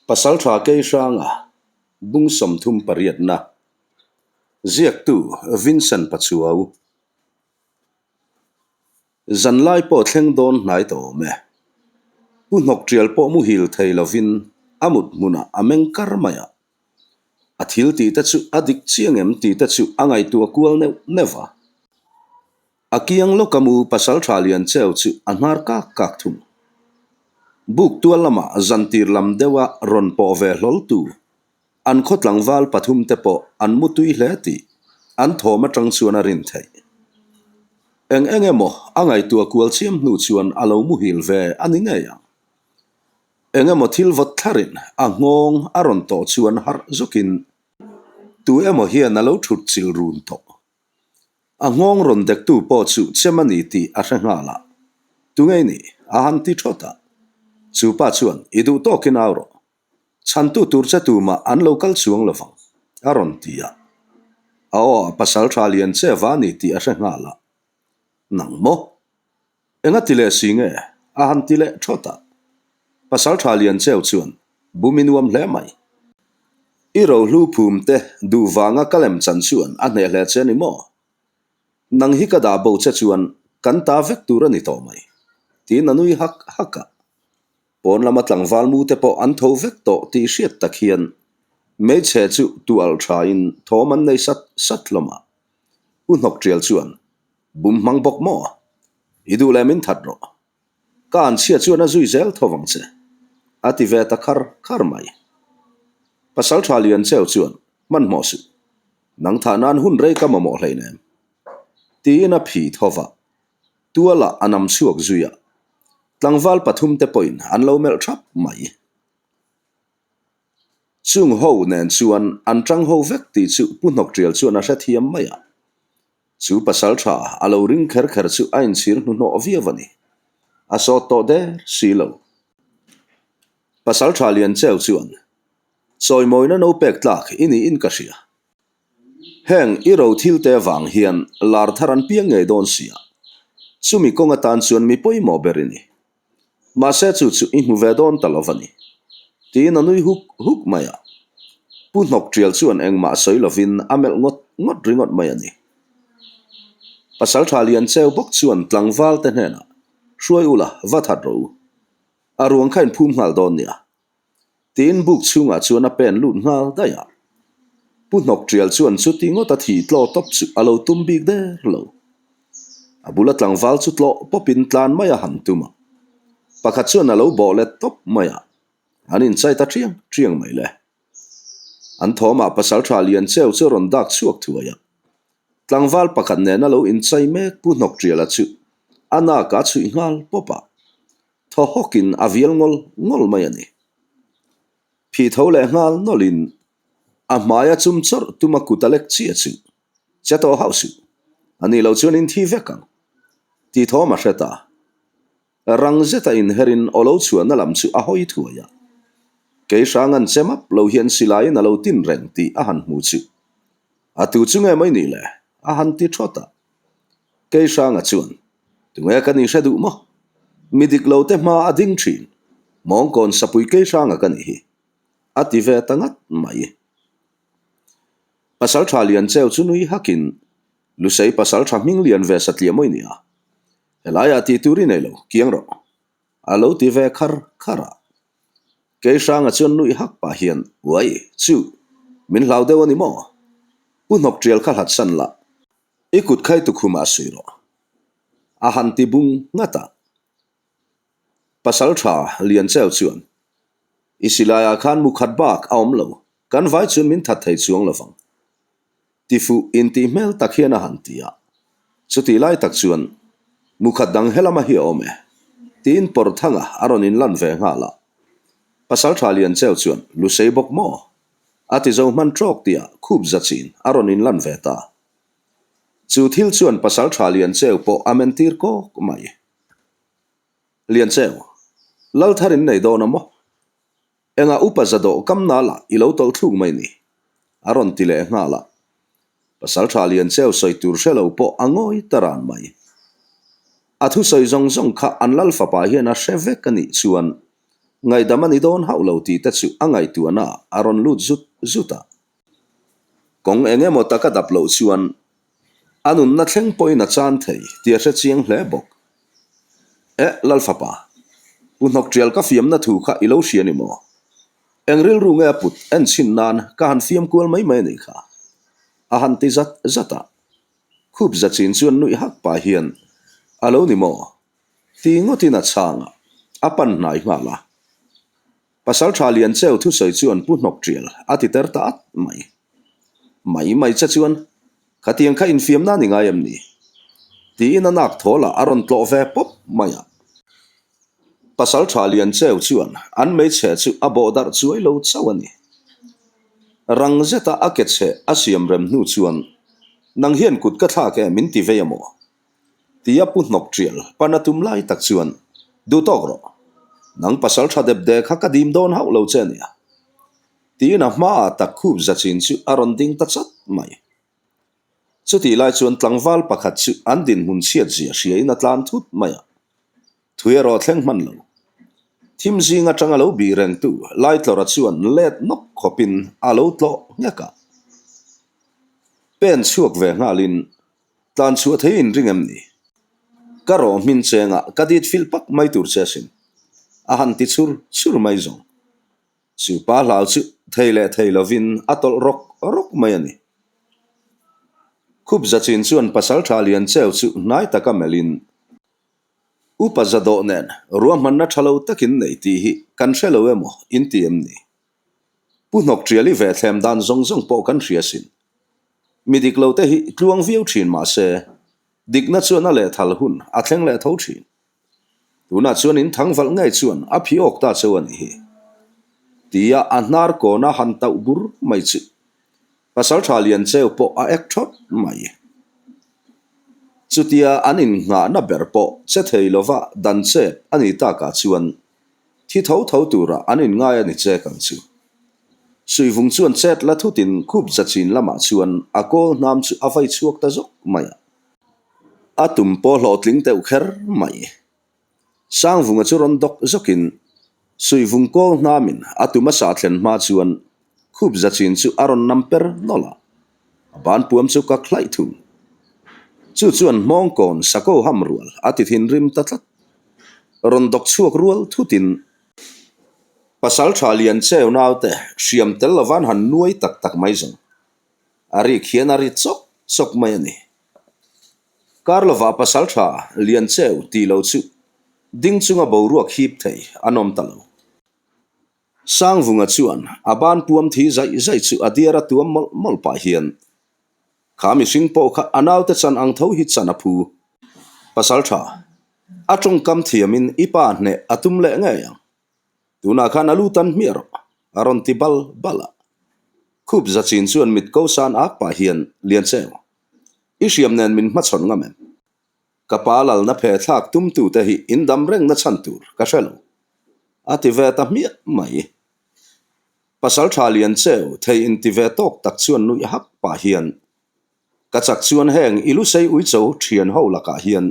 Pasaltha Keihranga bung 38 na Ziaktu Vincent Pachuau Zanlai pawh thleng dawn hnai tawh awm e. Pu hnawk tial pawh muhil thei lovin a mut hmunah a meng kar mai a. A thil tih te chu a dik chiang em tih te chu a ngaihtuah kual neuh neuh va. A kiang lawka mu pasaltha lian cheu chu a hnar kak kak thung. Buk tual lamah zantir lam deuha rawn pawh ve hlawl tu an khaw tlangval pathum te pawh an mu tui hle tih an thawm atang chuan a rin theih. Eng eng emaw a ngaihtuah kual chiam hnu chuan a lo muhil ve a ni ngei ang. Eng emaw thil vawt thlarin a nghawng a rawn tawh chuan harh zawkin tu emaw hian a lo thut chil run tawh. A nghawng rawn dektu pawh chu chem a ni tih a hre nghal a, Tunge i nih? a han ti thawt a. Chu pa chuan, I duh tawkin au rawh. Chhantu tur che tumah an lo kal chuang lo vang, a rawn ti a. A aw a pasal tha lian che va a ni tih a hre nghal a. Nang maw? Enga ti leh si nge? a han ti leh thawt a. Pasal tha lian cheu chuan, Bum i nuam hle mai. I rohlu phum te duh vanga ka lem chan chuan a hneh hle che ni maw? Nang hi ka dah bo che chuan kan ta vek tur a ni tawh mai, tiin a nui hak hak a. Pawn lama tlangval mu te pawh an tho vek tawh tih hriat tak hian hmeichhe chu tu alh thain thawm an nei sat sat hlawm a. U hnawk tial chuan, Bum hmang bawk maw? I duh leh min that rawh. Ka an chhia chuan a zui zel tho vang che, a ti ve ta khar khar mai. Pasal tha lian cheu chuan, Hmanhmawh suh. Nang thah nan hun rei ka mamawh hleinem. Tiin a phi tho va. Tualah a nam chhuak zui a. Tlangval pathum te pawhin an lo melh thap mai. Chung ho nen chuan an tang ho vek tih chu Pu Hnawk Tial chuan a hrethiam mai a. Chu pasal tha a lo ring kher kher chu a inchhir hnuhnawh viau a ni. A sawt tawh der si lo. Pasal tha lian cheu chuan, Chawimawina no pek tlak i niin ka hria. Heng i ro thil te vang hian lar thar an piang ngei dawn sia. Chumi kawng atan chuan mi pawimawh ber i ni. Mahse chu chu i hmu ve dawn ta lo va ni. Tiin a nui huk huk mai a. Pu Hnawk Tial chuan engmah sawi lovin a melh ngawt ngawt ringawt mai a ni. Pasaltha Lian Cheu bawk chuan tlangval te hnenah, Hruai ula, va that rawh u. A ruang kha in phum nghal dawn nia. Tiin buk chhungah chuan a pen lut nghal daih a. Pu Hnawk Tial chuan chuti ngawt a thih tlaw tawp chu a lo tum bik der lo. A bula tlangval chu tlawh pawpin tlan mai a han tum a. Pakhat chuan a lo bawh let tawp mai a, an inchai ta ṭiang ṭiang mai le. An thawmah pasalṭha lian cheu chu a rawn dak chhuak thuai a. Tlangval pakhat nena lo inchai mek Pu Hnawk Tiala chu a nak a chhuih nghal pawp a. Thaw hawkin a vial ngawl ngawl mai a ni. Phih tho leh nghal nawlhin a hmaia chum chawrh tuma kut a lek chiah chu che tawh hauh suh, a nih loh chuan in thi vek ang tih thawm a hre ta. Rang zeta inherin aw lo chhuahna lam chu a hawi thuai a. Kei hrang an che map lo hian silaiin a lo tin reng tih a han hmu chu a tu chu nge mai nih le a han ti thawt a. Kei hranga chuan, Tunge ka nih hre duh maw? Mi dik lo te hma a ding thin. Mawngkawn sapui kei hranga ka nih hi. A ti ve ta ngat mai. Pasal tha lian cheu chu nui hakin, Lusei pasal tha hming lian ve satliah mawi nia. Helaiah tih tur i nei lo, kiang rawh. A lo ti ve khar khar a. Kei hranga chuan nuih hak pah hian, Uai, chu, min hlau deuh a ni maw? Pu hnawk tial kha hlat san la, i kut khai tukhumah suih rawh. A han ti bung nghat a. Pasal tha lian cheu chuan, I silaiah khan mu khat bak a awm lo, kan vai chuan min that thei chuang lo vang. Tifuh intih hmel tak hian a han ti a. Chutih lai tak chuan mukhat dang helama hi a awm e, tiin Pawrthanga a rawn inlan ve nghal a. Pasaltha Liancheu chuan Lusei bawk maw? A ti zo hman trawk tihah khup za chin a rawn inlan ve ta. Chu thil chuan Pasaltha Liancheu pawh a mentir kawk mai. Liancheu, Lal thar in nei dawn a maw? Engah upa za dawh kam nal ah i lo tawlh thluk mai ni? A rawn ti leh nghal a. Pasaltha lian cheu sawi tur hre lo pawh a ngawi ta ran mai. A thusawi zawng zawng kha an lal fapa hian a hre vek a nih chuan Ngaihdam a ni dawn hauh lo tih te chu a ngaihtuahna ah a rawn lut zut zut a. Kawng eng emaw tak a dap loh chuan a nunna thleng pawhin a chan thei tih a hre chiang hle bawk. Eh, Lalfapa, Pu Hnawkṭial ka fiamna thu kha i lo hria ni maw? Eng rilru nge a put en chhin nan ka han fiam kual mai mai a nih kha? A han ti zat zat a. Khup zachin chuan nuih hak pah hian, A lo ni maw? Ti ngawtin a chhang a, a pan hnai nghal a. Pasalṭha Liancheu thusawi chuan Pu Hnawkṭial a ti ter ta at mai. Mai mai che chuan, Khatiang kha infiamna a ni ngai em ni? Tiin a nak thawlah a rawn tlawh ve pawp mai a. Pasalṭha Liancheu chuan an hmeichhe chu a bawh darh chuai lo chauh a ni. Rang zeta a ke chhe a siam rem hnu chuan, Nang hian kut ka thlak e min ti vei a maw? Tia pu hnawk ṭial pan a tum lai tak chuan, Duh tawk rawh. Nang pasal ṭha dep dek kha ka dim dawn hauh lo che nia. Tiin a hmaah tak khup zachin chu a rawn ding ta chat mai. Chutih lai chuan tlangval pakhat chu an dinhmun chhiat zia hriain a tlan thut mai a. Thui erawh thleng hman lo. Thim zing atanga lo bih rengtu Laitlawra chuan let nawk khawpin a lo tlawh nghek a. Pen chhuak ve nghalin Tlan chhuah thei in ring em ni? Ka rawh hmin chengah ka dit filh pak mai tur che asin. A han ti chhur chhur mai zawng. Chu pa hlau chu thei leh thei lovin a tawlh rawk rawk mai a ni. Khup zachin chuan Pasaltha Liancheu chu hnai taka melhin, Upa zadawh nen ruahmanna tha lo takin nei tih hi kan hre lo emaw in ti em ni? Pu hnawk ṭial i ve thlem dan zawng zawng pawh kan hria sin. Mi dik lo te hi tluang viau ṭhin mah se, dikna chuan a lehthal hun a thleng leh tho ṭhin. Tunah chuan in thang valh ngei chuan a phi awk ta cheu a nih hi. Tia a hnar kawna han tauh bur mai chu Pasalṭha Liancheu pawh a ek ṭhawt mai. Chutia an innghahna ber pawh che thei lova dan chep a nih takah chuan Thi tho tho turah an inngai a ni che kang chu. Suivung chuan chet la thutin khup zachin lamah chuan a kawl hnam chu a vai chhuak ta zawk mai a. A tum pawh hlawhtling deuh kher mai. Sangvunga chu rawn dawk zawkin Suivung kawl hnamin a tum a sah thlen hma chuan khup zachin chu a rawn nam per nawlh a. A ban puam chu ka khlaih thung. Chu chuan hmawngkawn sako ham rual a ti thinrim ta tlat. Rawn dawk chhuak rual thutin pasal tha lian cheu naute hriam tel lovan han nuai tak tak mai zawng. A rik hian a ri chawk chawk mai a ni. Kar lovah pasal tha lian cheu tih lo chu ding chunga boruak hip thei an awm ta lo. Sangvunga chuan a ban puam thi zaih zaih chu a diar a tuam mawlh mawlh pah hian, Kha mihring pawh kha a naute chan ang tho hi chan a phu. Pasal tha, a tawngkam thiamin i pa hneh a tum leh ngei ang. Tunah khan a lu tan hmiah rawh, a rawn ti bal bal a. Khup zachin chuan mit ko san ak pah hian, Liancheng, i hriam nen min hmachhawn ngam em? Ka pa lalna phe thlak tumtute hi in dam rengna chhan tur ka hre lo, a ti ve ta hmiah mai. Pasal tha lian cheu thei in ti ve tawk tak chuan nuih hak pah hian, Ka chak chuan heng i lusei uicho thian ho lakah hian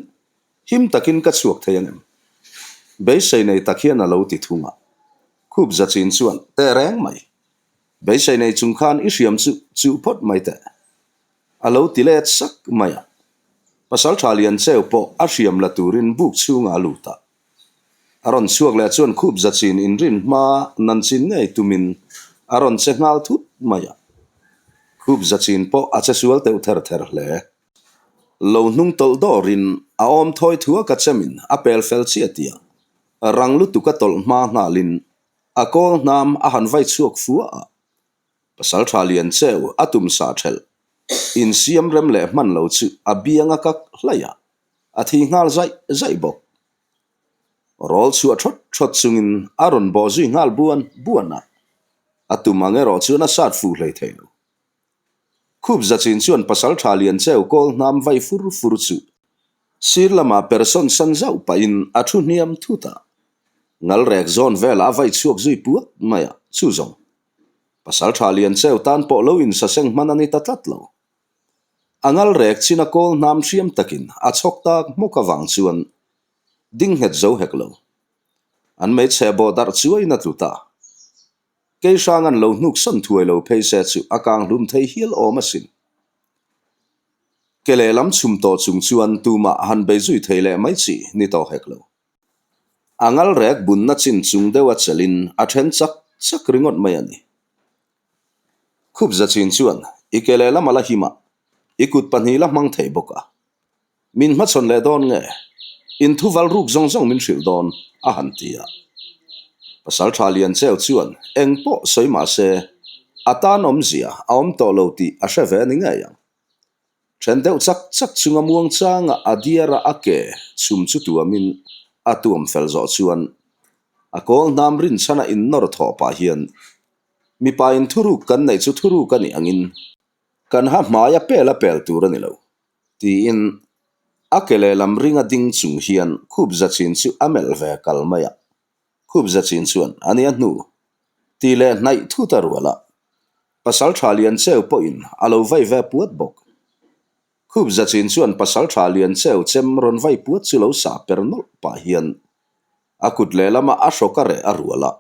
him takin ka chhuak thei angem? Beisei nei tak hian a lo ti thung a. Khup zachin chuan, Teh reng mai. Beisei nei chung khan i hriam chu chuh phawt mai teh. A lo ti let sak mai a. Pasalṭha Liancheu pawh a hriam la turin buk chhungah a lut a. A rawn chhuak leh chuan khup zachin inrin hma nan chin ngei tumin a rawn che nghal thut mai a. Khup zachin pawh a che sual teuh ther ther hle. Lo hnung tawlh dawrin a awm thawi thua ka chemin a pel fel chiah tih a rang lutuk a tawlh hma nghalin a kawl hnam a han vai chhuak fua a. Pasalṭha Liancheu a tum sah ṭhelh. Insiam rem leh hman lo chu a biang a kak hlaih a, a thi nghal zaih zaih bawk. Rawl chhuah ṭhawt ṭhawt chungin a rawn bawh zui nghal buan buan a, a tum ang erawh chuan a sat fuh hlei thei lo. Khup zachin chuan Pasalṭha Liancheu kawl hnam vai fur fur chu sir lamah persawn san zauh pahin a thu hniam thut a, ngalrek zawn velah a vai chhuak zui puat mai a, chu zawng. Pasal tha lian cheu tan pawh lo insaseng hman a ni ta tlat lo. A ngal rek chin a kawl hnam hriam takin a chhawk tak hmawk avang chuan ding nghet zo hek lo. An hmeichhe bawh darh chuaiin a tlu ta. Kei hrang an lo hnuk sawn thuai lo phei se chu a kang hlum thei hial awm asin. Ke lehlam chhum tawh chung chuan tumah han bei zui thei leh mai chi ni tawh hek lo. A ngal rek bunna chin chung deuha chelin a then chak chak ringawt mai a ni. Khup za chin chuan i ke lehlam a la him a, i kut pahnih la hmang thei bawk a. Min hmachhawn leh dawn nge? Inthuval ruk zawng zawng min hrilh dawn, a han ti a. Pasal tha lian cheu chuan eng pawh sawi mah se, a tan awmzia a awm tawh lo tih a hre ve ni ngei ang. Then deuh chak chak chunga muang changa a diara a ke chhum chu tuamin a tuam fel zawh chuan a kawl hnam rinchhana innawr thawh pah hian mipa in thuruk kan neih chu thuruk a nih angin kan ha hmaia pel a pel tur a ni lo. Tiin a ke lehlam ringa ding chung hian khup za chin chu a melh ve kal mai a. Khup za chin chuan a nia hnu ti leh hnaih thut a rual a. Pasal tha lian cheu pawhin a lo vai ve puat bawk. Khup za chin chuan pasal tha lian cheu chem rawn vai puat chu lo sah per nawlh pah hian a kut lehlama a hrawk a reh a rual a.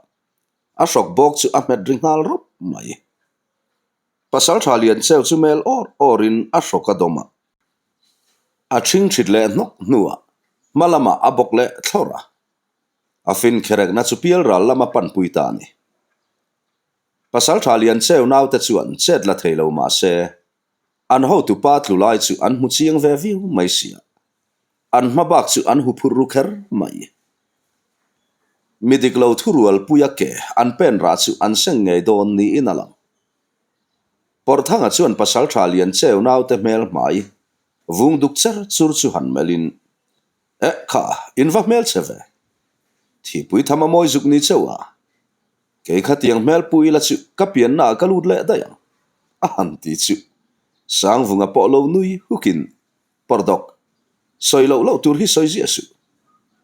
A hrawk bawk chu a hmet ri nghal rawp mai. Pasal tha lian cheu chu mel awr awrin a hrawk a dawm a. A ṭhingṭhit leh hnawk hnuah hma lamah a bawk leh thlawrh a. A fin kherekna chu pialral lama panpui ta a ni. Pasal tha lian cheu naute chuan chet la thei lo mah se, an hotupa tlu lai chu an hmu chiang ve viau mai sia. An hma bak chu an hu phurh ru kher mai. Mi dik lo thurualpuia ke an pen rah chu an seng ngei dawn niin a lang. Pawrhthanga chuan pasaltha lian cheu naute hmel hmai vung duk cher chur chu han melhin, Eh kha, in va hmel che ve. Thipui tham a mawi zuk ni cheu a, kei khatiang hmel pu ila chu ka pianna ah ka lut leh daih ang, a han ti chu. Sangvunga pawh lo nui hukin Pawrdawk, sawi loh loh tur hi sawi ziah suh,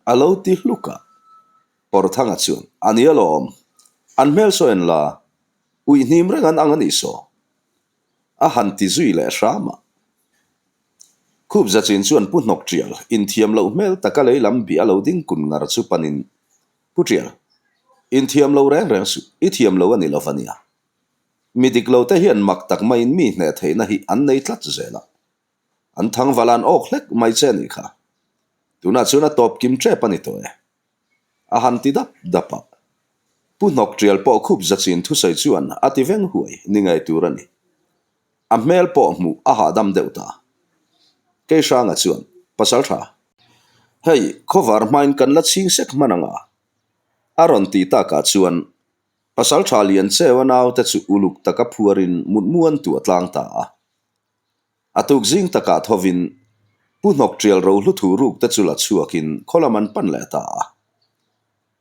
a lo ti hluk a. Pawrthanga chuan, A ni alawm, an hmel sawi an la, uih hnim reng an ang a nih saw, a han ti zui leh hram a. Khup zachin chuan Pu Hnawk Tial inthiam loh hmel taka lei lam bih a lo ding kun ngar chu panin, Pu Tial, inthiam lo reng reng suh, i thiam lo a ni lo va nia. Mi dik lo te hian mak tak maiin mi hneh theihna hi an nei tlat zel a. An thangval an awk hlek mai che a nih kha. Tunah chuan a tawp kim tep a ni tawh e. A han ti dap dap a. Pu Hnawk Tial pawh khup zachin thusawi chuan a ti veng huai ni ngei tur a ni. A hmel pawh hmuh a hahdam deuh ta. Kei Hranga chuan, Pasal tha. Hei, khawvar hmain kan la chhing sek hman ang a. A rawn ti takah chuan Pasal tha lian cheu a naute chu uluk taka phuarin mutmuan tuah tlang ta a. A tuk zing takah thovin Pu Hnawk Tial rohlu thu ruk te chu la chhuakin khaw lam an pan leh ta a.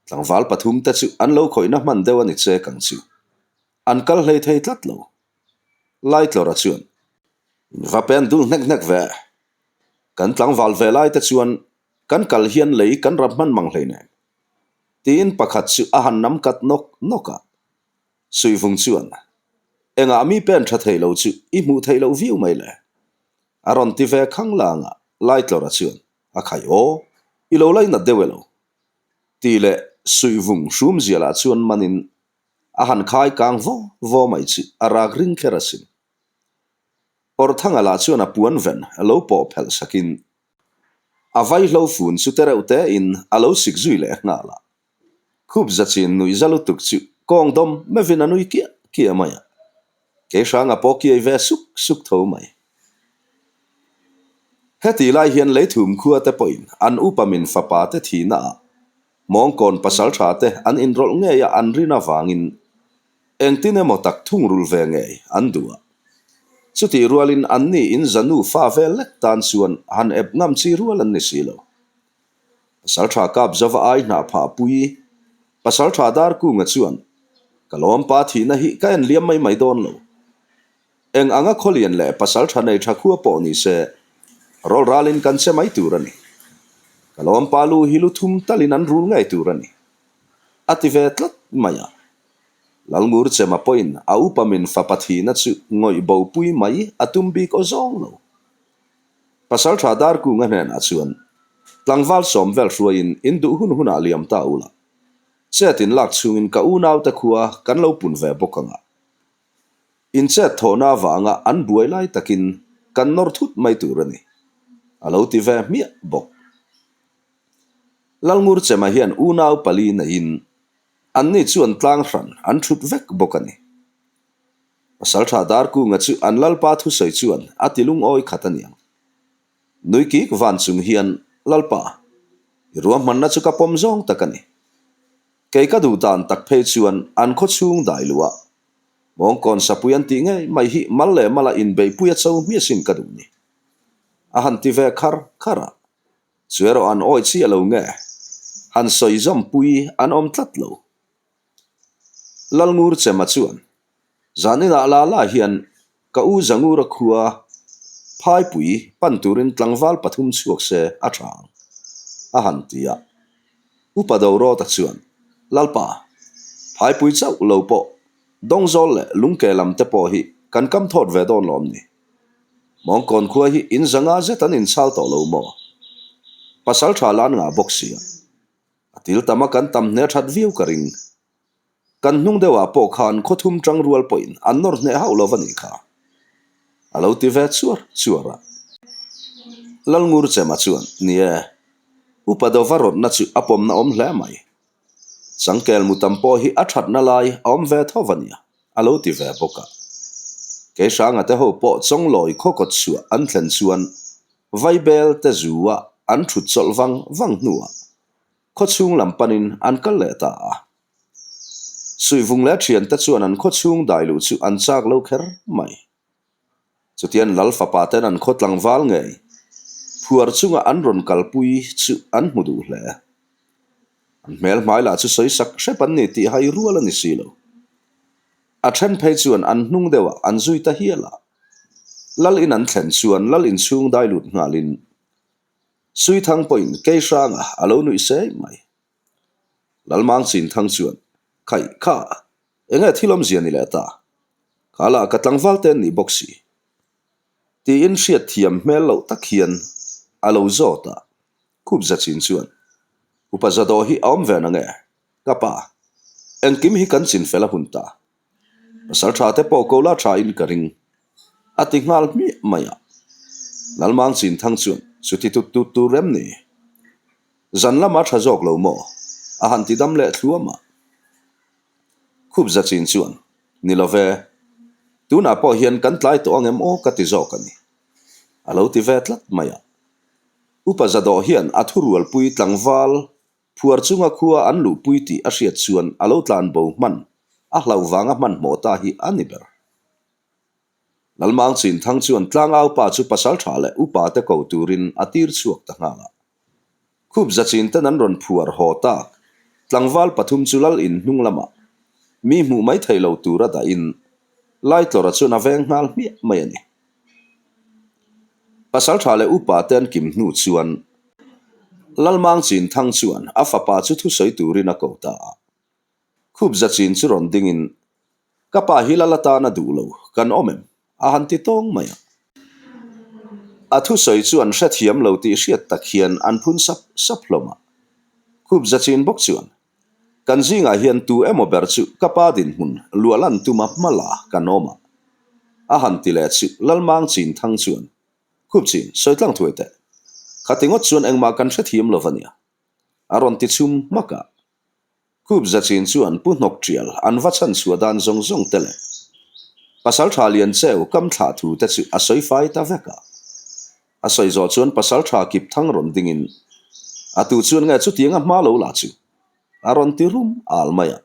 Tlangval pathum te chu an lo khawihna hman deuh a ni che kang chu. An kal hlei thei tlat lo. Laitlawra chuan, Va pen dul hnek hnek ve. Kan tlangval ve lai te chuan kan kal hian lei kan rap hman mang hlei nen. Tiin pakhat chu a han nam kat nawk nawk a. Suihvung chuan, Engah mi pen tha thei lo chu i hmuh theih loh viau mai le? A rawn ti ve khang lang a, Laitlawra chuan, A khai aw, i lo lainat deuh e lo. Tih leh Suihvung hrumzialah chuan manin a han khai kang vaw vaw mai chu a rak ring kher asin. Awrhthanga lah chuan a puan ven lo pawh phelh sakin a vaihlo fun chu tereuh tein a lo sik zui leh nghal a. Khup zachin nuih za lutuk chu kawng dawm mevin a nui kiah kiah mai a, kei hranga pawh kiai ve suk suk tho mai. Heti lai hian Leithum khua te pawhin an upa min fapa te thihna ah Mawngkawn pasal tha te an inrawlh ngei a an rin avangin engtin emaw tak thungrul ve ngei an duh a. Chutih rualin anni in zanu fa vel lek tan chuan han ep ngam chi rual an ni si lo. Pasal tha kap zova ai hnah phah pui Pasal tha dar kunga chuan ka lawmpa thihna hi ka en liam mai mai dawn lo. Eng anga khawlian leh pasal tha nei tha khua pawh ni se, rawl ralin kan che mai tur a ni. Ka lawmpa lu hi lu thum talin an rul ngei tur a ni. A ti ve tlat mai a. Lalngur Chema pawhin a upa min fapa thihna chu ngawih bo pui mai a tum bik aw zawng lo. Pasal tha Darkunga hnenah chuan tlangval sawm vel hruaiin in duh hun hunah liam ta ula. Chet in lak chhungin ka unaute khua kan lo pun ve bawk ang a. In chet thawhna avanga an buai lai takin kan nawr thut mai tur a ni, a lo ti ve hmiah bawk. Lalngurchema hian unau pali neiin anni chuan tlang hran an thut vek bawk a ni. Pasaltha Darkunga chu an Lalpa thusawi chuan a ti lungawi khat a niang. Nui kik van chung hian, Lalpa, i ruahmanna chu ka pawm zawng tak a ni. Kei ka duh dan tak phei chuan an khaw chhung dai luh a, mawngkawn sapui an tih ngei mai hi mal leh mala inbeihpui a cho hmiasin ka duh ni. A han ti ve khar khar a, chu erawh an awi chiah lo nge, han sawi zawmpui an awm tlat lo. Lalngur Chema chuan, Zan inah la la hian ka u Zangura khua phaipui pan turin tlangval pathum chhuak se a tha ang, a han ti a. Upa Dorawta chuan, Lalpa, phaipui chauh lo pawh Dawngzawl leh Lungke lam te pawh hi kan kam thawt ve dawn lawm ni? Mawngkawn khua hi in zanga zet an inchhal tawh lo maw? Pasaltha lan ngah bawk sia. A til tama kan tam hneh that viau ka ring. Kan hnung deuhah pawh khan khawthum tang rual pawhin an nawr hneh hauh lo va nih kha. A lo ti ve chuar chuar a. Lalngur Chema chuan, Ni e, Upa Dova rawtna chu a pawmna awm hle mai. Changkel mu tam pawh hi a thatna lai a awm ve tho va nia, a lo ti ve bawk a. Keihranga te ho pawh Chawnglawi khaw kawt chhuah an thlen chuan Vaibel te zu a an thut chawlh vang vang hnuah khawchhung lam panin an kal leh ta a. Suihvung leh thiante chuan an khawchhung dai luh chu an chak lo kher mai. Chutian Lal fapa ten an khaw tlangval ngei phuar chunga an rawn kalpui chu an hmu duh hle. An hmel hmai lah chu sawi sak hrep an ni tih hai rual a ni si lo. A then phei chuan an hnung deuhah an zui ta hial a. Lal in an thlen chuan Lal inchhung dai lut nghalin Suithang pawhin Keihranga a lo nuih sei mai. Lalmang Chinthang chuan, Khaih, kha, enge thil awmzia ni leh ta? Kha lah ka tlangval te an nih bawk si. Tiin hriatthiam hmel loh tak hian a lo zawt a, Khup Zachin chuan, Upa Zadawh hi a awm ve nange? Ka pa, engkim hi kan chinfel a hun ta. Pasal tha te pawh ko la tha in ka ring. A ti nghal hmiah mai a. Lalmang Chinthang chuan chuti tut tut tur rem ni. Zan lama tha zawk lo maw? A han ti dam leh thluam a. Khup Zachin chuan, Ni lo ve. Tunah pawh hian kan tlai tawh ang em aw ka ti zawk a ni. A lo ti ve tlat mai a. Upa Zadawh hian a thurualpui tlangval Phuar chunga khua an luhpui tih a hriat chuan a lo tlan bo hman a hlauh vanga hmanhmawh ta hi a ni ber. Lalmang Chinthang chuan tlangau pa chu pasal tha leh upa te ko turin a tir chhuak ta nghal a. Khup zachin ten an rawn phuar haw tak tlangval pathum chu lal in hnung lamah mi hmuh mai thei lo tura dahin Laitlawra chuan a veng nghal hmiah mai a ni. Pasal tha leh upa te an kim hnu chuan Lalmang Chinthang chuan a fapa chu thusawi turin a ko ta a. Khup Zachin chu rawn dingin, Ka pa hi lal atana duh lo, kan awm em? a han ti tawng mai a. A thusawi chu an hrethiam lo tih hriat tak hian an phun sap sap hlawm a. Khup Zachin bawk chuan, Kan zingah hian tu emaw ber chu ka pa dinhmun luahlan tuma hma la kan awm a. A han ti leh chu Lalmang Chinthang chuan, Khup chin, sawi tlang thuai teh. Khati ngawt chuan engmah kan hrethiam lo va nia. A rawn ti chhum hmak a. Khup Zachin chuan Pu Hnawk Tial an va chhan chhuah dan zawng zawng te leh Pasal Tha Lian Cheu kam thlah thu te chu a sawi fai ta vek a. A sawi zawh chuan Pasal Tha Kip Thang rawn dingin, A tu chuan nge chutianga hma lo la chu? A rawn ti rum al mai a.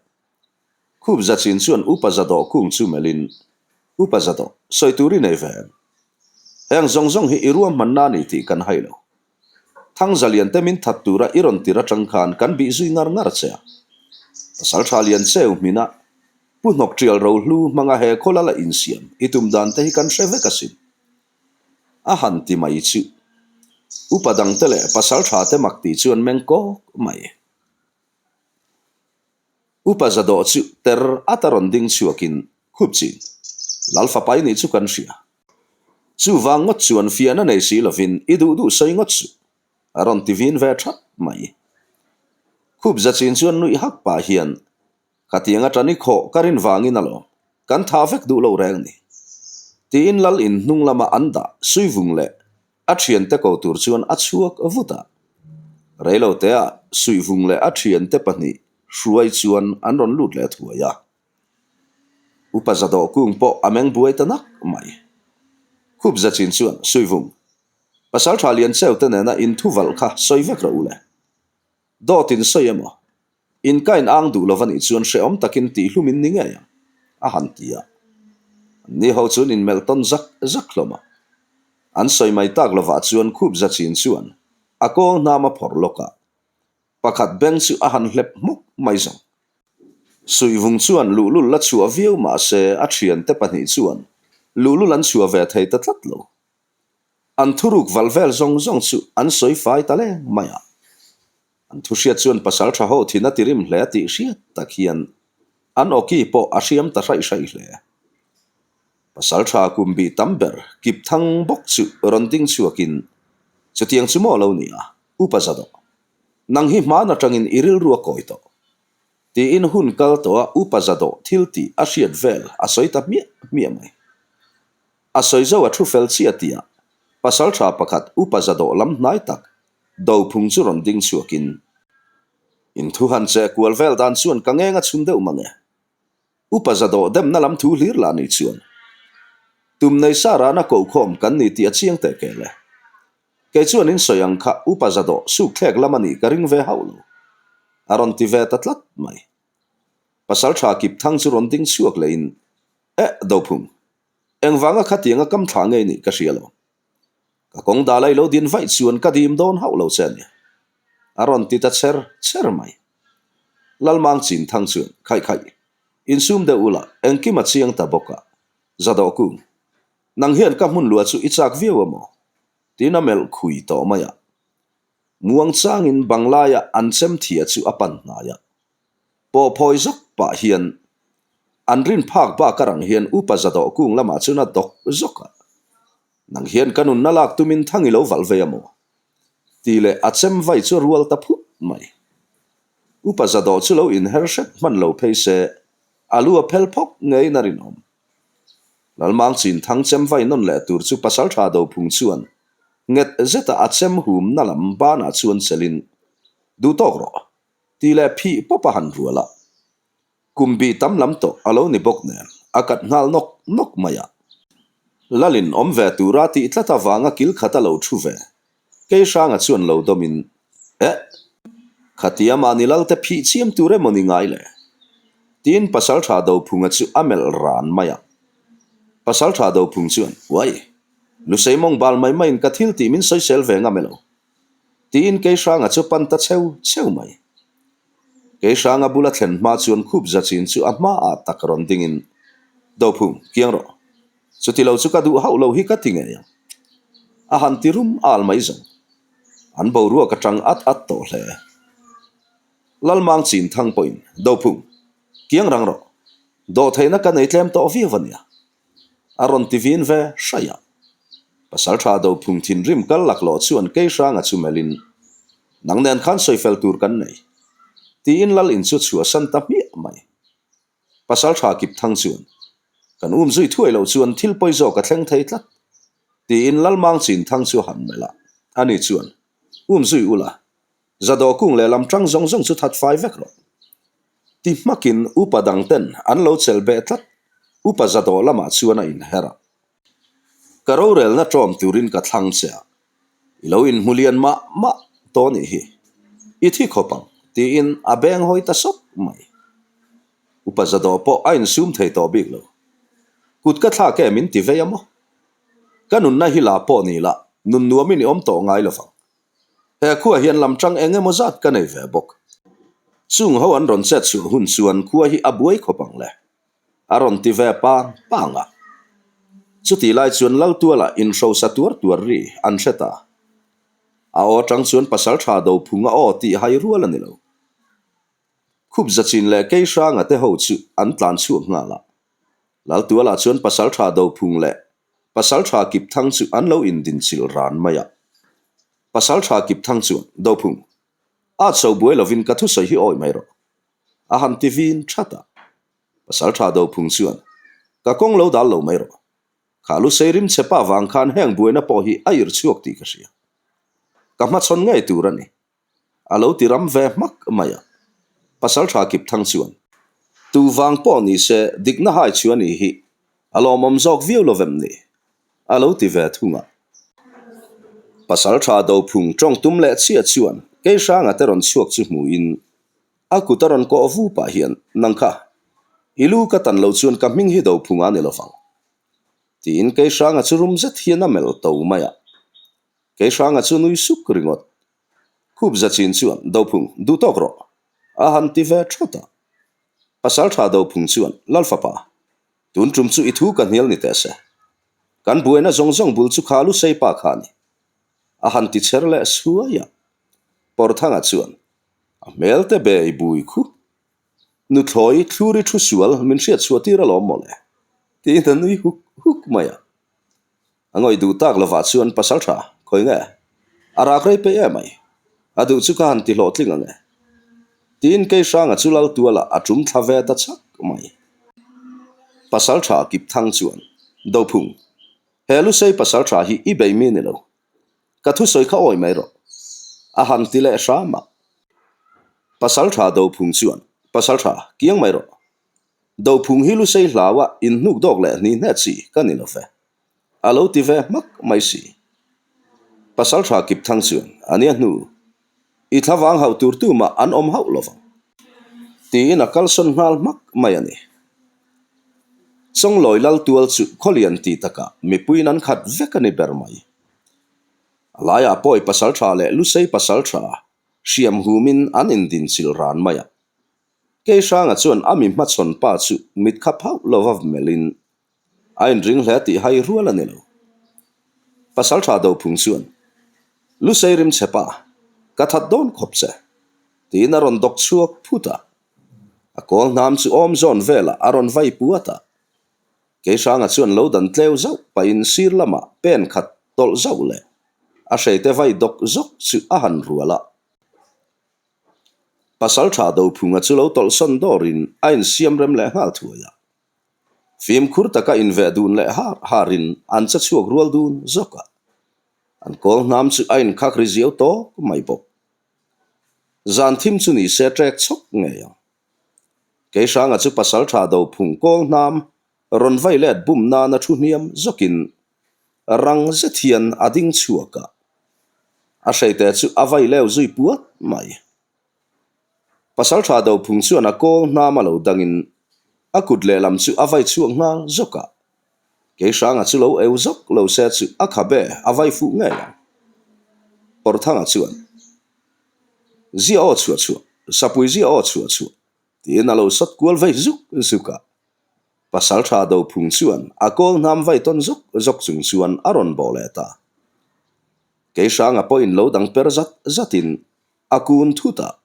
Khup Zachin chuan Upa Zadawh kung chu melhin, Upa Zadawh, sawi tur i nei ve em? Heng zawng zawng hi i ruahmanna a ni tih kan hai lo. Thangza lian te min that tura i rawn tir atang khan kan bih zui ngar ngar che a. Pasal Tha Lian Cheu hmina Pu Hnawk Tial Rohlu hmanga he khaw lala insiam i tum dan te hi kan hre vek asin. A han ti mai chu. Upa dangte leh pasal tha te mak tih chuan meng kawk mai. Upa Zadawh chu ter ata rawn ding chhuakin khup chin. Lal fapa i nih chu kan hria. Chuvang ngawt chuan fiahna nei si lovin i duh duh sawi ngawt suh. A rawn ti vin ve that mai. Khup zachin chuan nuih hak pah hian, Khatiang atani khawh ka rin vangin alawm, kan tha vek duh lo reng ni. Tiin lal in hnung lama an dah Suivung leh a thiante ko tur chuan a chhuak vut a. Reiloteah Suivung leh a thiante pahnih hruai chuan an rawn lut leh thuai a. Upa Zadawh kung pawh a meng buai ta nak mai. Khup zachin chuan Suivung, Pasaltha Liancheu te nena inthuvalh kha sawi vek rawh u le. Dawt in sawi emaw? In ka in ang duh lo va nih chuan hrehawm takin tihhlum in ni ngei ang, a han ti a. Anni ho chuan in melh tawn zak zak hlawm a. An sawi mai tak lovah chuan khup za chin chuan a kawl hnam a phawrh lawk a. Pakhat beng chu a han hlep hmuk mai zawng. Suihvung chuan luhlul la chhuah viau mah se a thiante pahnih chuan luhlul an chhuah ve thei ta tlat lo. An thuruk valh vel zawng zawng chu an sawi fai ta leng mai a. An thu hriat chuan pasal tha ho thin a ti rim hle tih hriat tak hian an awki pawh a hriam ta hraih hraih hle. Pasal tha kum bih tam ber kip thang bawk chu rawn ding chhuakin, Chutiang chu maw lo ni a, upa za dawh. Nang hi hman atangin i rilru a kawi tawh. Tiin hun kal tawh a upa za dawh thil tih a hriat vel a sawi ta hmiah hmiah mai. A sawi zo a thu fel chiah tih ah pasal tha pakhat upa zadawh lam hnai tak dophung chu rawn ding chhuakin in thu han che kual vel dan chuan ka ngeng a chhun deuh mang e. Upa zadawh demna lam thu hlir lah ni chuan tum nei sa rana kokhawm kan ni tih a chiang teh kel e. Kei chuan in sawi ang kha upa zadawh suk thlek lam a nih ka ring ve hauh lo. A rawn ti ve ta tlat mai. Pasal tha kip thang chu rawn ding chhuak leh in eh dophung Engvanga khatianga kam thla ngei nih ka hria lo. Ka kawng dal a i lo din vaih chuan ka dim dawn hauh lo che a nia. A rawn ti ta cher cher mai. Lalmang chin thang chuan khaih khaih insum deuh ula engkim a chiang ta bawk a, Zadawh kung, nang hian ka hmun luah chu i chak viau a maw? Tiin a melh khui tawh mai a. Muang changin banglaia an chem thia chu a pan hnai a. Pawh phawi zawk pah hian an rin phak bak a rang hian upa zadawh kung lamah chuan a dawk zawk a, Nang hian ka nunna lak tumin thang i lo valh ve a maw? tih leh a chem vai chu a rual ta phut mai. Upa zadawh chu lo inher hrep hman lo phei se a lu a phel phawk ngeiin a rinawm. Lalmang chin thang chem vai nawn leh tur chu pasaltha dophung chuan nghet zeta a chem humna lam banah chuan chelin, Duh tawk rawh. Tih leh phih pawp a han rual a, kum bih tam lam tawh a lo ni bawk nen a kat nghal nawk nawk mai a. Lalin awm ve tura tih tlat avanga kil khat a lo thu ve, Keihranga chuan lo dawmin, Eh! Khatia mahni Lalte phih chiam tur emaw ni ngai le? Tiin Pasaltha Dophunga chu a melh ran mai a. Pasaltha Dophung chuan, Uai! Lusei mawng bal mai maiin ka thil tih min sawisel ve ngam elo? Tiin Keihranga chu pan ta cheu cheu mai. Keihranga bula thlen hma chuan khup za chin chu a hmaah tak rawn dingin, Dophung, kiang rawh. Chuti lo chu ka duh hauh lo hi ka ti ngei ang. A han ti rum al mai zawng. An boruak atang at at tawh hle. Lalmang chin thang pawhin, Dophung, kiang rang rawh. Dawhtheihna ka nei tlem tawh viau a nia. A rawn ti vin ve hraih a. Pasaltha Dophung thinrim kal laklawh chuan Keihranga chu melhin, Nang nen khan sawifel tur kan nei. Tiin Lal in chu chhuahsan ta hmiah mai. Pasaltha Kipthang chuan, Kan um zui thuai loh chuan thil pawi zawk a thleng thei tlat. Tiin Lalmang Chinthang chu a han melh a. Ani chuan, Um zui ula, Zadawh kung leh lam tang zawng zawng chu that fai vek rawh. Ti hmakin upa dang ten an lo chelh beh tlat. Upa Zadawh lamah chuan a inher a. Ka rorelna ṭawm turin ka thlang che a, i lo inhmu lian mah mah tawh nih hi. I thi khawp ang, tiin a beng hawi ta sawk mai. Upa Zadawh pawh a insum thei tawh bik lo. Kut ka thlak em in ti vei a maw? Ka nunna hi la pawh ni la, nun nuamin i awm tawh ngai lo vang. He khua hian lam tang eng emaw zat ka nei ve bawk. Chung ho an rawn chet chhuah hun chuan khua hi a buai khawp ang le. A rawn ti ve pang pang a. Chutih lai chuan Laltuala inhrosa tuar tuar ri an hre ta. A aw tang chuan pasal tha do phung a aw tih hai rual a ni lo. Khup zachin leh Keihranga te ho chu an tlan chhuak nghal a. Laltuala chuan pasal tha do phung leh Pasal tha kip thang chu an lo indin chilh ran mai a. Pasal tha kip thang chuan, Dophung! At so buai lovin ka thusawi hi awi mai rawh. A han ti vin that a. Pasaltha Dophung chuan, Ka kawng lo dal lo mai rawh. Kha Lusei rim che pa vang khan heng buaina pawh hi a irh chhuak tih ka hria. Ka hmachhawn ngei tur a ni. A lo ti ram ve hmak mai a. Pasaltha Kipthang chuan, Tu vang pawh ni se dikna hai chu a ni hi a lawmawm zawk viau lo vem ni? A lo ti ve thung a. Pasaltha Dophung tawng tum leh chiah chuan Keihranga te rawn chhuak chu hmuhin A kut a rawn kawh vu pah hian, Nang kha, i lu ka tan lo chuan ka hming hi Dophung a ni lovang. Tiin Keihranga chu rum zet hian a melh to mai a. Keihranga chu nui suk ringawt. Khup za chin chuan, Dophung, duh tawk rawh. A han ti ve thawt a. Pasaltha Dophung chuan, Lalfapa, tun tum chu i thu ka hnial ni teh se. Kan buaina zawng zawng bul chu kha Lusei pa kha a ni. A han ti cher leh suai a. Pawrthanga chuan, A hmel te be i bui khu. Nuthlawi thluri thu sual min hriat chhuah tir alawm mawle, tiin a nui huk huk mai a. A ngawih duh tak lovah chuan pasal tha, khawi nge? A rak rei peih em ai? A duh chu ka han ti hlawhtling ang e. Tiin Keihranga chu lal tualah a tum thla ve ta chak mai. Pasal tha Kipthang chuan, Dophung, he Lusei pasal tha hi i bei mi ni lo. Ka thusawi kha awi mai rawh. A han ti leh hram a. Pasaltha Dophung chuan, Pasaltha, kiang mai rawh. Dophung hi Lusei hlaua inhnuk dawk leh hni hne chi ka ni lo ve. A lo ti ve hmak mai si. Pasaltha Kipthang chuan, A nia hnu. I thlavang hauh tur tumah an awm hauh lo vang. Tiin a kalsawn nghal hmak mai a ni. Chawnglawi lal tual chu khawlian tih takah mipuiin an khat vek a ni ber mai. A laiah pawi pasal tha leh lusei pasal tha hriam humin an indinchilh ran mai a. Keihranga chuan a mi hmachhawn pa chu mit khap hauh lova melhin A inring hle tih hai rual a ni lo. Pasaltha Dophung chuan, Lusei rim che pa, ka that dawn khawp che, tiin a rawn dawk chhuak phut a. A kawl hnam chu awm zawn velah a rawn vai puat a. Keihranga chuan lo dan tleu zauh pahin sir lamah pen khat tawlh zauh leh a hreite vai dawk zawk chu a han rual a. Pasaltha Dophunga chu lo tawlhsawn dawrin a insiam rem leh nghal thuai a. Fimkhur taka inveh dun leh har harin an che chhuak rual dun zawk a, an kawl hnam chu a inkhak ri ziau tawk mai bawk. Zan thim chu ni se trek chhawk ngei ang. Keihranga chu pasal tha do phung kawl hnam rawn vai let bum nana thu hniam zawkin rang zet hian a ding chhuak a, a hreite chu a vai leu zui puat mai. Pasaltha Dophung chuan a kawl hnam a lo dangin a kut lehlam chu a vai chhuak nghal zawk a. Keihranga chu lo eu zawk lo se chu a khabe a vai fuh ngei ang. Pawrthanga chuan, Zia aw chhuah chhuah, sapui zia aw chhuah chhuah, tiin a lo sawt kual vei zuk zuk a. Pasaltha Dophung chuan a kawl hnam vai tawn zawk zawk chung chuan a rawn bawh leh ta. Keihranga pawhin lo dang per zat zatin A kun thut a,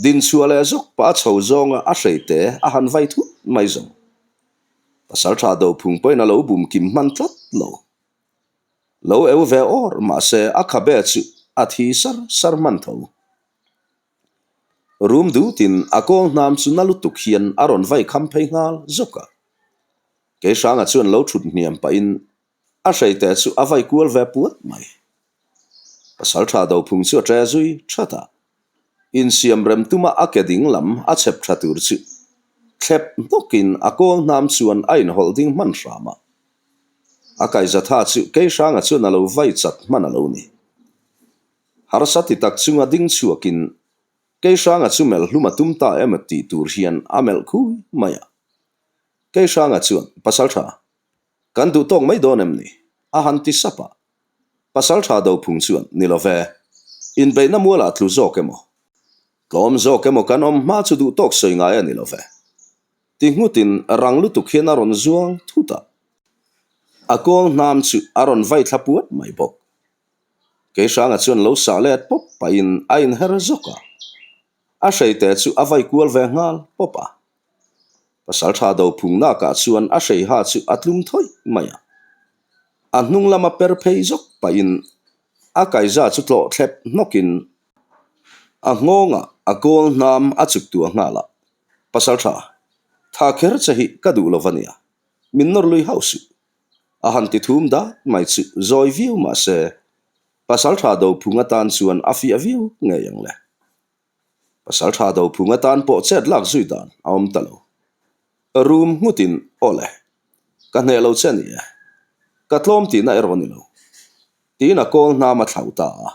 dinchhuah leh zawk pah a chho zawnga a hreite a han vai thut mai zawng. Pasaltha Dophung pawhin a lo bum kim hman tlat lo. Lo eu ve awr mahse a khabe chu a thi sar sar hman tho. Rum dutin a kawl hnam chu na lutuk hian a rawn vai kham phei nghal zawk a. Keihranga chuan lo thut hniam pahin A hreite chu a vai kual ve puat mai. Pasaltha Dophung chu a ṭe zui ṭhat a, insiam rem tuma a ke ding lam a chhep ṭha tur chu thlep hnawkin a kawl hnam chuan a inhawlh ding hman hram a. A kaihzatha chu Keihranga chuan a lo vai chat hman a lo ni. Harsa ti tak chunga ding chhuakin Keihranga chu melh hlum a tum ta emaw tih tur hian a melh khui mai a. Keihranga chuan, Pasaltha, Kan duh tawk mai dawn em ni? A han ti sap a. Pasaltha Dophung chuan, Ni lo ve. Inbeihna mualah tlu zawk emaw? Tlawm zawk emaw kan awm hma chu duh tawk sawi ngai a ni lo ve. Ti nghutin rang lutuk hian a rawn zuang thut a. A kawl hnam chu a rawn vai thla puat mai bawk. Keihranga chuan lo sah let pawp pahin a inher zawk a. A hreite chu a vai kual ve nghal pawp a. Pasaltha Dophung nakah chuan a hreiha chu a tlum thawih mai a. A hnung lama per phei zawk pahin a kaiza chu tlawh thlep hnawkin. A nghawngah a kawl hnam a chuk tuah nghal a, Pasal tha, tha kher che hi ka duh lo va nia, min nawr lui hauh suh. A han ti thum dat mai chu zawi viau mah se, Pasal tha Dophung atan chuan a fiah viau ngei ang le. Pasal tha Dophung atan pawh chet lak zui dan a awm ta lo. Rum nghutin, Aw le, ka hneh lo che a ni e, ka tlawm tihna erawh a ni lo, tiin a kawl hnam a thlauh ta a.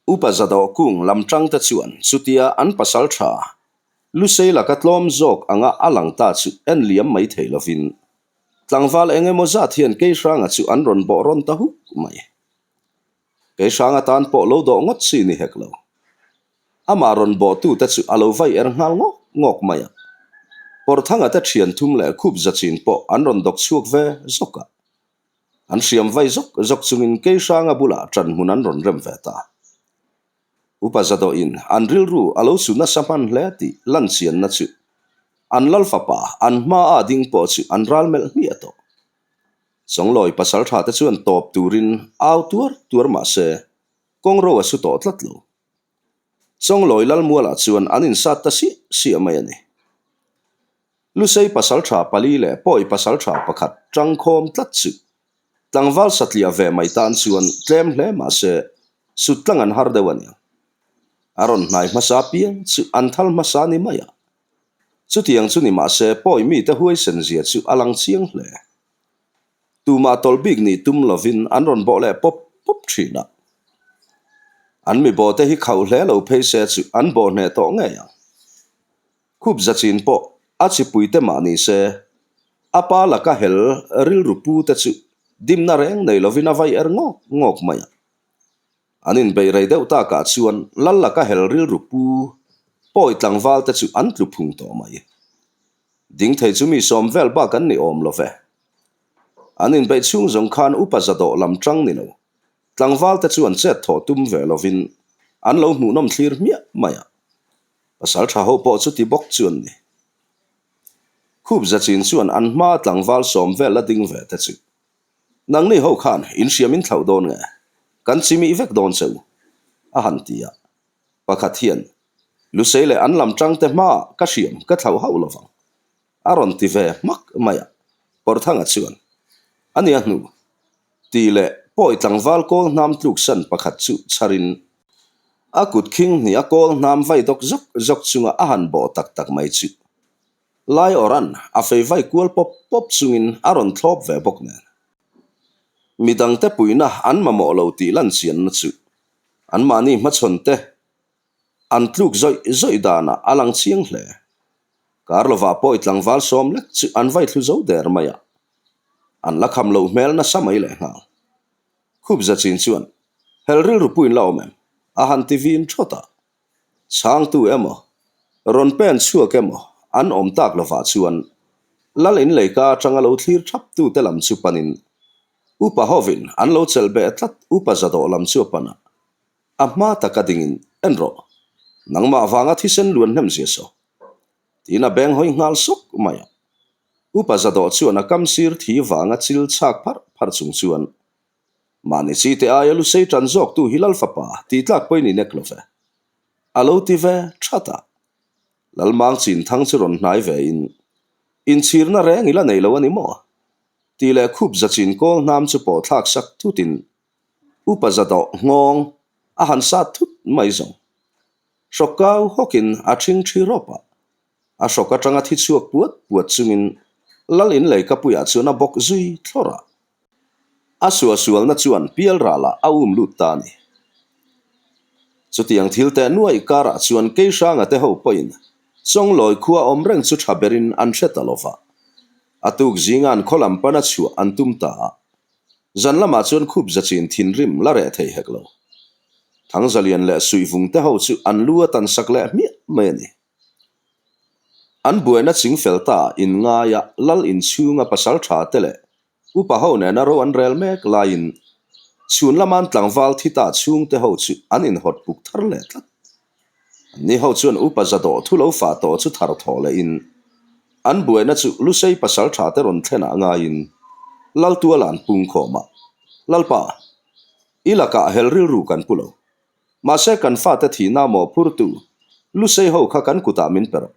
Upa Zadawh kung lam tangte chuan chutia an pasal tha Lusei laka tlawm zawk anga a lang ta chu en liam mai thei lovin tlangval eng emaw zat hian Keihranga chu an rawn bawh rawn ta huk mai. Keihranga tan pawh lo dawh ngawt chi ni hek lo. Amah rawn bawhtute chu a lo vai er nghal ngawk ngawk mai a. Pawrthanga te thian thum leh khup zachin pawh an rawn dawk chhuak ve zawk a. An hriam vai zawk zawk chungin Keihranga bulah ṭan hmun an rawn rem ve ta. Upa Zadawhin an rilru a lo su nasa hman hle tih lan chianna chu an lal fapa an hmaa ding pawh chu an ral melh hmiah tawh. Chawnglawi pasalṭha te chuan tawp turin au tuar tuar mah se kawngro a su tawh tlat lo. Chawnglawi Lalmualah chuan an insat ta siah siah mai a ni. Lusei pasalṭha pali leh Pawi pasalṭha pakhat ṭangkhawm tlat chu tlangval satliah ve mai tan chuan tlem hle mah se sut tlang an har deuh a ni. A rawn hnai hmasa piang chu an thal hmasa ni mai a. Chutiang chu ni mah se Pawi mite huaisen zia chu a lang chiang hle. Tumah tawlh bik nih tum lovin an rawn bawh leh pawp pawp thin a. An mi bawhte hi khauh hle lo phei se chu an bawh hneh tawh ngei ang. Khup zachin pawh a chipuite mah ni se, a pa laka hel rilru pu te chu dimna reng nei lovin a vai er ngawk ngawk mai a. An inbeih rei deuh takah chuan lal laka hel rilru pu pawi tlangval te chu an tlu phung tawh mai. Ding thei chu mi sawm vel bak an ni awm lo ve. An inbeih chhung zawng khan upa zadawh lam tang ni lo, tlangval te chuan chet thawh tum ve lovin an lo hmuhnawm thlir hmiah mai a. Pasal tha ho pawh chuti bawk chu an ni. Khup zachin chuan an hma tlangval sawm vel la ding ve te chu, Nangni ho khan in hriam in thlauh dawn nge? Kan chimih vek dawn che u, a han ti a. Pakhat hian, Lusei leh an lam tangte hmaah ka hriam ka thlauh hauh lovang, a rawn ti ve hmak mai a. Pawrthanga chuan, A nia hnu, Tih leh pawi tlangval kawl hnam tluksan pakhat chu chharin a kut khing hnih a kawl hnam vai dawk zawk zawk chunga a han bawh tak tak mai chu Lai Awran a fei vai kual pawp pawp chungin a rawn thlawp ve bawk nen. Midangte puihna an mamawh lo tih lan chianna chu anmahni hmachhawn te an tluk zawih zawih danah a lang chiang hle. Kar lovah pawi tlangval sawm lek chu an vai thlu zo der mai a. An la kham loh hmel nasa mai leh nghal. Khup zachin chuan, Hel rilru puin la awm em? A han ti vin thawt a. Chhangtu emaw, rawn pen chhuak emaw an awm tak lovah chuan Lal in leika atanga lo thlir thap tute lam chu panin Upa hovin an lo chelh beh tlat Upa zadawh lam chu a pan a. A hma taka dingin, En rawh, nangmah vanga thisen luan hnem zia saw. Tiin a beng hawi nghal sawk mai a. Upa Zadawh chuan a kam sir thi vanga chil chhak pharh pharh chung chuan, Mahni chi te aia lusei tan zawktu hi Lal fapa tih tlak pawhin i nek lo ve. A lo ti ve that a. Lalmang chin thang chu rawn hnai ve in, Inchhirna reng i la nei lo a ni maw? Tih leh khup za chin kawl hnam chu pawh thlak sak thutin Upa Zadawh nghawng a han sat thut mai zawng. Hrawk kau hawkin a ṭhing ṭhi rawp a, a hrawk aṭanga thi chhuak puat puat chungin Lal in leikapuiah chuan a bawk zui thlawr a. A suahsualna chuan pial ralah a um lut ta a ni. Chutiang thil teh nuaih karah chuan Keihranga te ho pawhin Chawnglawi khua awm reng chu ṭha berin an hre ta lo va. A tuk zinga'n khaw lam pana chhuah an tum ta a. Zan lamah chuan khup zachin thinrim la reh thei hek lo. Thangzalian leh Suihvung te ho chu an lu a tan sak leh hmiah mai a ni. An buaina ching fel ta inngaia lal inchhunga pasal tha te leh upa ho nena ro an rel mek laiin chhun lama'n tlangval thi ta chhungte ho chu an inhawt puk thar leh tlat. Anni ho chuan upa zadawh thu lo fah tawh chu thar thawh lehin an buaina chu Lusei pasal tha te rawn thlenah ngaiin Laltuala an pung khawm a, Lalpa, i lakah hel rilru kan pu lo. Mahse kan fate thihna mawhphurtu Lusei ho kha kan kutah min pe rawh,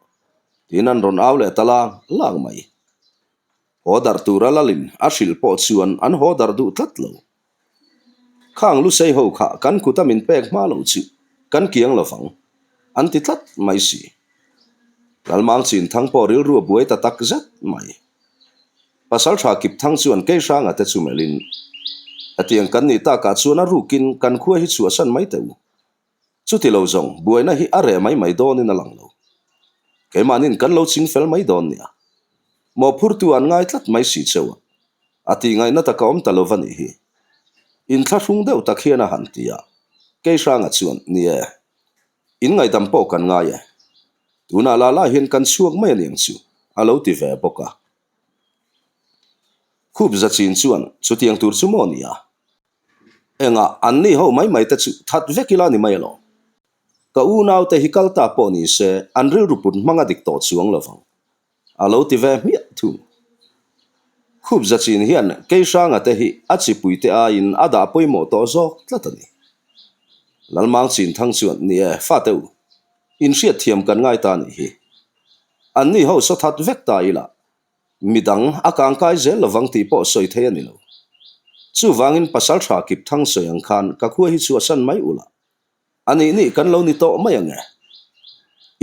tiin an rawn au leh ta lang lang mai. Haw darh tura lalin a hrilh pawh chuan an haw darh duh tlat lo. Khang Lusei ho kha kan kuta min pek hma lo chu kan kiang lo vang, an ti tlat mai si. Lalmang Chinthang pawh rilru a buai ta tak zet mai. Pasaltha Kipthang chuan Keihranga te chu melhin, Hetiang kan nih takah chuan a rukin kan khua hi chhuahsan mai teh u. Chuti lo zawng, buaina hi a reh mai mai dawnin a lang lo. Keimahnin kan lo ching fel mai dawn nia. Mawhphurtu an ngai tlat mai si cheu a, a tih ngaihna tak a awm ta lo va nih hi. Inthlahrung deuh tak hian a han ti a, Keihranga chuan, Ni e, in ngaihdam pawh kan ngai e. Tunah lah lah hian kan chhuak mai a niang chu, a lo ti ve bawk a. Khup zachin chuan, Chutiang tur chu maw nia? Engah an ni ho mai mai te chu that vek ila ni mai alawm. Ka unaute hi kal ta pawh ni se an rilru put hmang a dik tawh chuang lo vang. A lo ti ve hmiah thung. Khup zachin hian Keihranga te hi a chipuite aiin a dah pawimawh tawh zawk tlat a ni. Lalmang Chinthang chuan ni e, fate u, inhriat thiam kan ngai ta nih hi. An ni ho saw that vek ta ila Midang a kangkai zel lovang tih pawh sawi thei a ni lo. Chuvangin pasal tha kip thang sawi ang khan ka khua hi chhuahsan mai ula. A nih nih kan lo ni tawh mai ang e.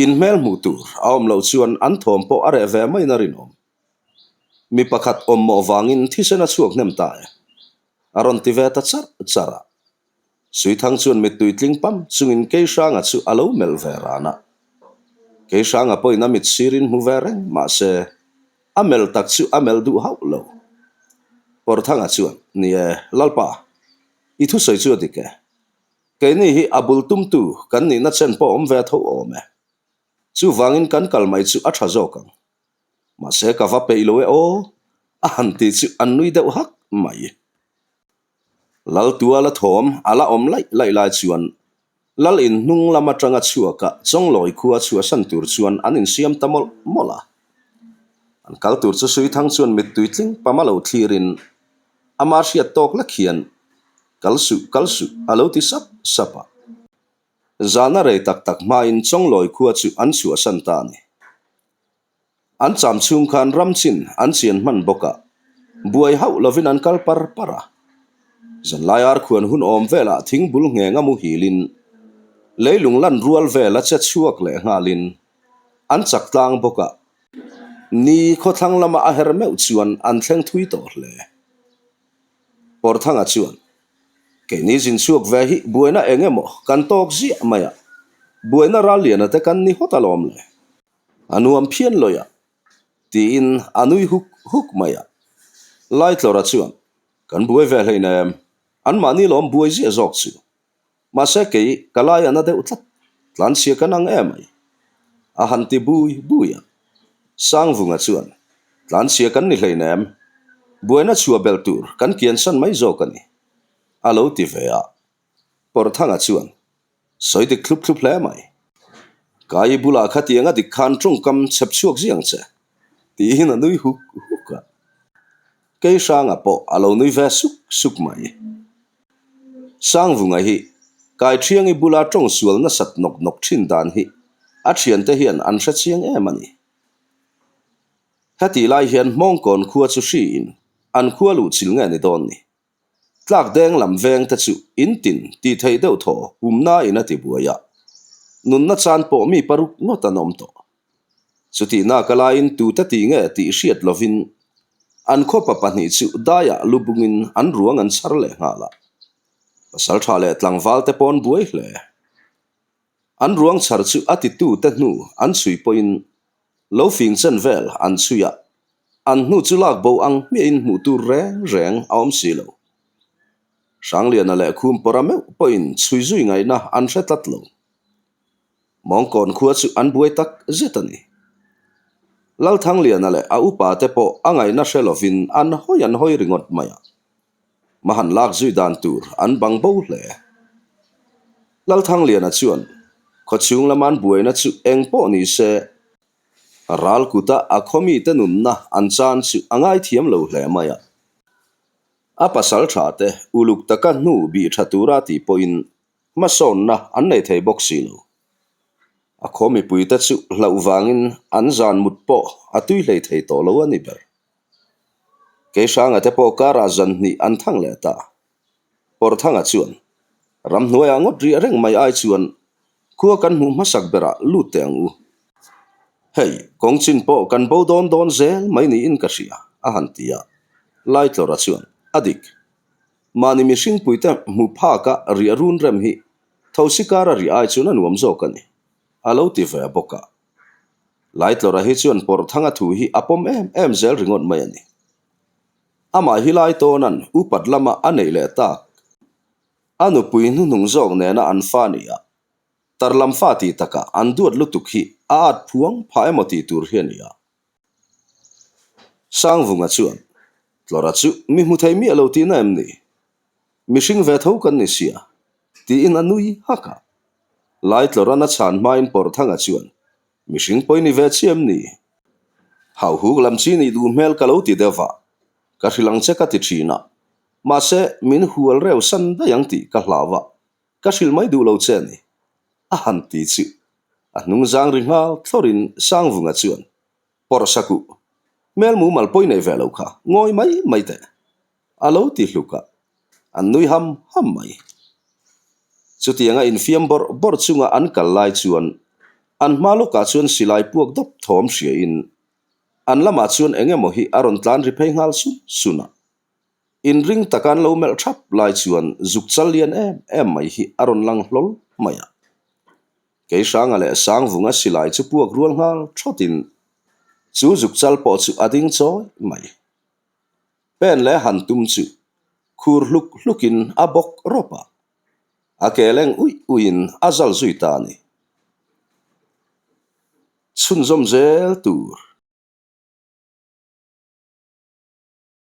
In hmel hmuh tur a awm loh chuan an thawm pawh a reh ve maiin a rinawm. Mi pakhat awm mawh vangin thisen a chhuak hnem ta e. A rawn ti ve ta charh charh a. Suithang chuan mittui tling pam chungin Keihranga chu a lo melh ve ran a. Keihranga pawhin a mit sirin hmu ve reng mahse a melh tak chu a melh duh hauh lo. Pawrthanga chuan, Ni e, Lalpa, i thusawi chu a dik e. Keini hi a bul tumtu kan nihna chen pawh awm ve tho awm e. Chuvangin kan kal mai chu a tha zawk ang. Mahse ka va peih lo e aw, a han ti chu an nui deuh hak mai. Laltuala thawm a la awm laih laih lai chuan Lal in hnung lam atanga chhuaka Chawnglawi khua chhuahsan tur chuan an insiam ta mawlh mawlh a. An kal tur chu Suithang chuan mittui tling pam a lo thlirin ama hriat tawk lek hian Kal suh, kal suh a lo ti sap sap a. Zana rei tak tak hmain Chawnglawi khua chu an chhuahsan ta a ni. An cham chhung khan ram chin an chian hman bawk a, buai hauh lovin an kal par par a. Zanlai arkhuan hun awm velah thing bul ngheng a muhilin leilung lan rual vel a che chhuak leh nghalin an chak tlang bawk a, ni khawthlang lama a her meuh chuan an thleng thui tawh hle. Pawrthanga chuan, Keini zin chhuak ve hi buaina eng emaw kan tawk ziah mai a, buaina ral liana te kan ni hawt alawm le. A nuam phian lawih a, tiin a nui huk huk mai a. Laitlawra chuan, Kan buai ve hlein em? Anmahni lawm buai ziah zawk chu. Mahse kei ka lai a na deuh tlat, tlanchhia kan ang em ai. A han ti bui bui a. Sangvunga chuan, Tlanchhia kan ni hlein em? Buaina chhuah belh tur kan kiansan mai zawk a ni, a lo ti ve a. Pawrthanga chuan, Sawi dik thlup thlup hle mai. Kai bulah khatiang a dik khan tawngkam chhep chhuak ziang che, tiin a nui huk huk a. Keihranga pawh a lo nui ve suk suk mai. Sangvunga hi Kaithiangi bula tawng sual nasat nawk nawk thin dan hi a thiante hian an hre chiang em a ni. Hetih lai hian Hmawngkawn khua chu hriin an khua luhchilh nge ni dawn ni. Tlak deng lam veng te chu in tin tih theih deuh thaw pumna in a ti buai a, nunna chan pawh mi paruk ngawt an awm tawh. Chutihna ka laiin tute tih nge tih hriat lovin an khawpa pahnih chu daiah lu bungin an ruang an chhar leh nghal a, pasal tha leh tlangval te pawn buai hle. An ruang chhar chu a titute hnu an chhui pawhin Lo fing chen vel an chhui a, an hnu chu lak bo ang hmiahin hmuh tur reng reng a awm si lo. Hrangliana leh Khumpawra meuh pawhin chhui zui ngaihna an hre tlat lo. Mawngkawn khua chu an buai tak zet a ni. Lalthangliana leh a upa te pawh a ngaihna hre lovin an hawi an hawi ringawt mai a. Mahan lak zui dan tur an bang bo hle. Lalthangliana chuan khawchhung lama an buaina chu eng pawh ni se, ral kuta a khawmite nunna an chan chu a ngaithiam lo hle mai a. A pasal tha te uluk taka hnu bih tha tura tih pawhin. Hmasawnna an nei thei bawk si lo. A khaw mipuite chu hlauh vangin an zan mut pawh a tui hlei thei tawh lo a ni ber. Keihranga te pawh karah zan hnih an thang leh ta. Pawrthanga chuan, Ramhnuaiah ngawt riah reng mai ai chuan khua kan hmuh hmasak berah lut teh ang u. Hei, kawng chin pawh kan bo dawn dawn zel mai niin ka hria, a han ti a. Laitlawra chuan, A dik. Mahni mihring puite hmu phaka riah run rem hi thosi kara riah ai chuan a nuam zawk a ni, a lo ti ve bawk a. Laitlawra hi chuan Pawrthanga thu hi a pawm em em zel ringawt mai a ni. Amah hi Laitawna'n upat lama a neih leh tak. A nupui hnuhnung zawk nena an fa ni a, tarlam fa tih takah an duat lutuk hi a at phuang phah emaw tih tur hi a ni a. Sangvunga chuan, Tlawra chu mi hmu thei miah lo tihna em ni? Mihring ve tho kan ni sia, tiin a nui hak a. Laitlawra'n a chhan hmain Pawrthanga chuan, Mihring pawi ni ve chiah em ni? Hauhuk lam chi nih duh hmel ka lo ti deuh va, ka hrilh ang che ka ti thin a, mahse min hual reu san daih ang tih ka hlau a, ka hrilh mai duh lo che a ni, a han ti chu. A hnung zang ri nghal thlawrin Sangvunga chuan, Pawrh sakuh, hmel mumal pawi nei ve lo kha, ngawi mai mai teh, a lo ti hluk a, an nui ham ham mai. Chutianga infiam bawrh bawrh chunga an kal lai chuan an hma lawkah chuan silai puak dawp thawm hriain an lamah chuan eng emaw hi a rawn tlan ri phei nghal sun sun a. Inring taka an lo melh thap lai chuan zuk chal lian em em mai hi a rawn lang hlawl mai a. Keihranga leh Sangvunga silai chu puak rual nghal thawtin chu zuk chal pawh chu a ding chawi mai. Pen leh han tum chu khur hluk hlukin a bawk rawp a, a ke leng uih uihin a zal zui ta a ni. Chhunzawm zel tur.